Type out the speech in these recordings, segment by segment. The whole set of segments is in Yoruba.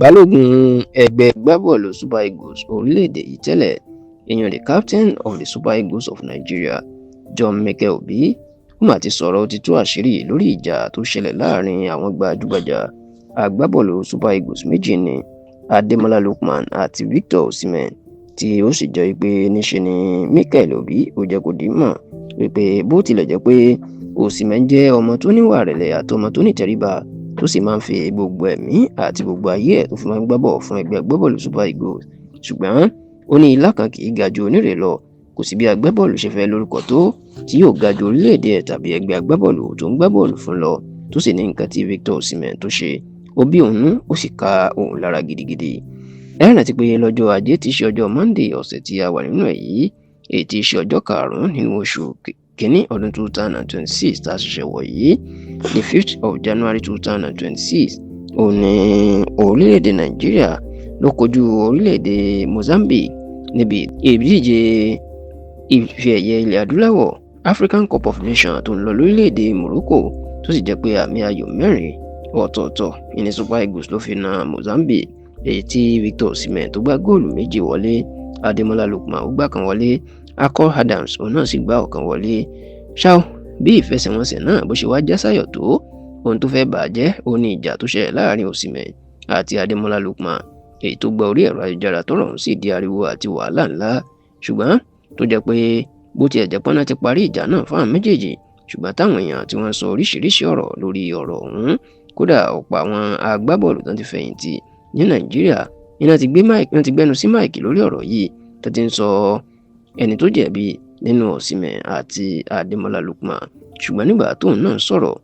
Balógun ẹgbẹ́ agbábọ́ọ̀lù Super Eagles orílẹ̀-èdè yìí tẹ́lẹ̀, ìyẹn the captain of the Super Eagles of Nigeria, John Mikel Obi, ó mà ti sọ̀rọ̀, ó ti tú àṣírí lórí ìjà tó ṣẹlẹ̀ láàrin àwọn gbajúgbajà agbábọ́ọ̀lù Super Eagles méjì ní Ademola Lookman àti Victor Osimhen, tí ó sì jẹ́ pé níṣe ni Mikel Obi ó jẹ́ kó di mọ̀ wípé bó tilẹ̀ jẹ́ pé Osimhen jẹ́ ọmọ tó níwà ìrẹ̀lẹ̀ àti ọmọ tó nítẹríba, tó sì máa ń fi gbogbo ẹ̀mí àti gbogbo ayé ẹ̀ tó fi máa ń gbá bọ̀ fún ẹgbẹ́ agbábọ́ọ̀lù Super Eagles, ṣùgbọ́n ó ní ilá kan kì í ga ju onírè lọ. Kò sí bí agbábọ́ọ̀lù ṣe fẹ́ lórúkọ tó tí yóò ga ju orílẹ̀-èdè ẹ̀ tàbí ẹgbẹ́ agbábọ́ọ̀lù tó ń gbá bọ́ọ̀lù fún lọ. Tó sì ní nǹkan tí Victor Osimhen tó ṣe, ó bí òun nú, ó sì ka òun lára gidigidi. Ẹ rántí pé lọ́jọ́ Ajé tí í ṣe ọjọ́ Monday ọ̀sẹ̀ tí a wà nínú ẹ̀ yìí, èyí tí í ṣe ọjọ́ 5 nínú oṣù kínní ọdún 2026 tá a ṣẹ̀ṣẹ̀ wọ̀ yìí, the 5th of January 2026, òun ní orílẹ̀-èdè Nàìjíríà ló kojú orílẹ̀-èdè Mozambique níbi ìdíje ife ẹ̀yẹ ilẹ̀ adúláwọ̀, African Cup of Nations, tó ń lọ lórílẹ̀-èdè Morocco, tó sì jẹ́ pé àmì ayò mẹ́rin ọ̀tọ̀ọ̀tọ̀ ìní Super Eagles ló fi na Mozambique, èyí tí Victor Osimhen tó gbá góòlù méjì wọlé, Ademola Lookman ó gbá kan wọlé, Akor Adams òun náà sì gbá ọ̀kan wọlé. Ṣá o, bí ìfẹsẹ̀wọnsẹ̀ náà bó ṣe wá já sáyọ̀ tó, ohun tó fẹ́ bàjẹ́ òun ní ìjà tó ṣẹlẹ̀ láàrin Osimhen àti Ademola Lookman, èyí tó gba orí ẹ̀rọ ayélujára, tọ́rọ̀ ọ̀hún sì di ariwo àti wàhálà ńlá. Ṣùgbọ́n tó jẹ́ pé bó tiẹ̀ jẹ́ pọ́nà ti parí ìjà náà fáwọn méjèèjì, ṣùgbọ́n táwọn èèyàn tí wọ́n sọ oríṣiríṣi ọ̀rọ̀ lórí ọ̀rọ̀ ọ̀hún. Kódà ọ̀pọ̀ àwọn agbábọ́ọ̀lù tó ti fẹ̀yìntì ní Nàìjíríà iná ti gbé mic, wọ́n ti gbẹ́nu sí mic lórí ọ̀rọ̀ yìí, tó ti ń sọ ẹni tó jẹ̀bi nínú Osimhen àti Ademola Lookman. Ṣùgbọ́n nígbà tóun náà sọ̀rọ̀,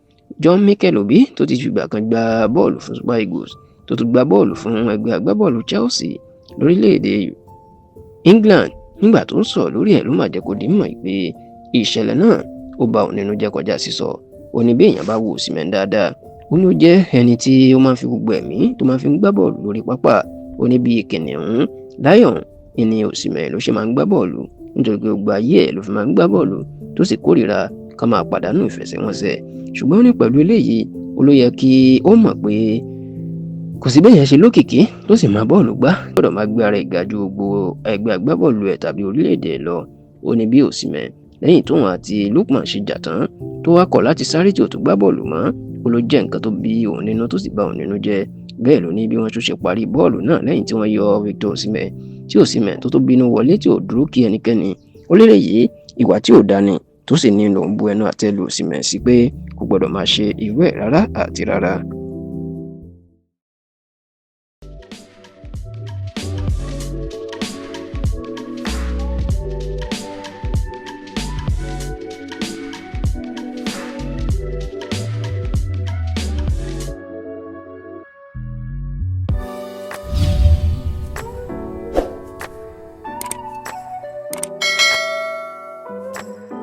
John Mikel Obi, tó ti fìgbà kan gbá bọ́ọ̀lù fún Super Eagles, tó tún gbá bọ́ọ̀lù fún ẹgbẹ́ agbábọ́ọ̀lù Chelsea lórílẹ̀‐èdè England, nígbà tó ń sọ̀rọ̀ lórí ẹ̀ ló mà jẹ́ kó di mímọ̀ pé ìṣẹ̀lẹ̀ náà ó bà òun nínú jẹ́ kọjá sísọ. Ó ní bí èèyàn bá wo Osimhen dáadáa, ó ní ó jẹ́ ẹni tí ó máa ń fi gbogbo ẹ̀mí tó máa fi ń gbá bọ́ọ̀lù lórí pápá. Ó ní bíi kìnìún, lion, ìní Osimhen ló ṣe máa ń gbá bọ́ọ̀lù, nítorí pé gbogbo ayé ẹ̀ ló fi máa ń gbá bọ́ọ̀lù, tó sì kórìíra ká máa pàdánù ìfẹsẹ̀wọnsẹ̀. Ṣùgbọ́n ó ní pẹ̀lú eléyìí, ó ló yẹ kí ó mọ̀ pé kò sí bẹ́ẹ̀ yẹn ṣe lókìkí tó sì máa bọ́ọ̀lù gbá, gbọ́dọ̀ máa gbé ara ẹ̀ ga ju gbogbo ẹgbẹ́ agbábọ́ọ̀lù ẹ̀ tàbí orílẹ̀-èdè ẹ̀ lọ. Ó ní bí Osimhen, lẹ́yìn tóun àti Lookman ṣe jà tán, tó wá kọ̀ láti sáré tí ò tún gbá bọ́ọ̀lù mọ́, ó ló jẹ́ nǹkan tó bí òun nínú, tó sì bà òun nínú jẹ́. Bẹ́ẹ̀ ló ní bí wọ́n tún ṣe parí bọ́ọ̀lù náà lẹ́yìn tí wọ́n yọ Victor Osimhen, tí Osimhen tó tó bínú wọlé, tí ò dúró kí ẹnikẹ́ni, ó lélẹ̀ yìí ìwà tí ò dání, tó sì ní lòun bu ẹnu àtẹ́ lu Osimhen sí pé kò gbọ́dọ̀ máa ṣe irú ẹ̀ rárá àti rárá.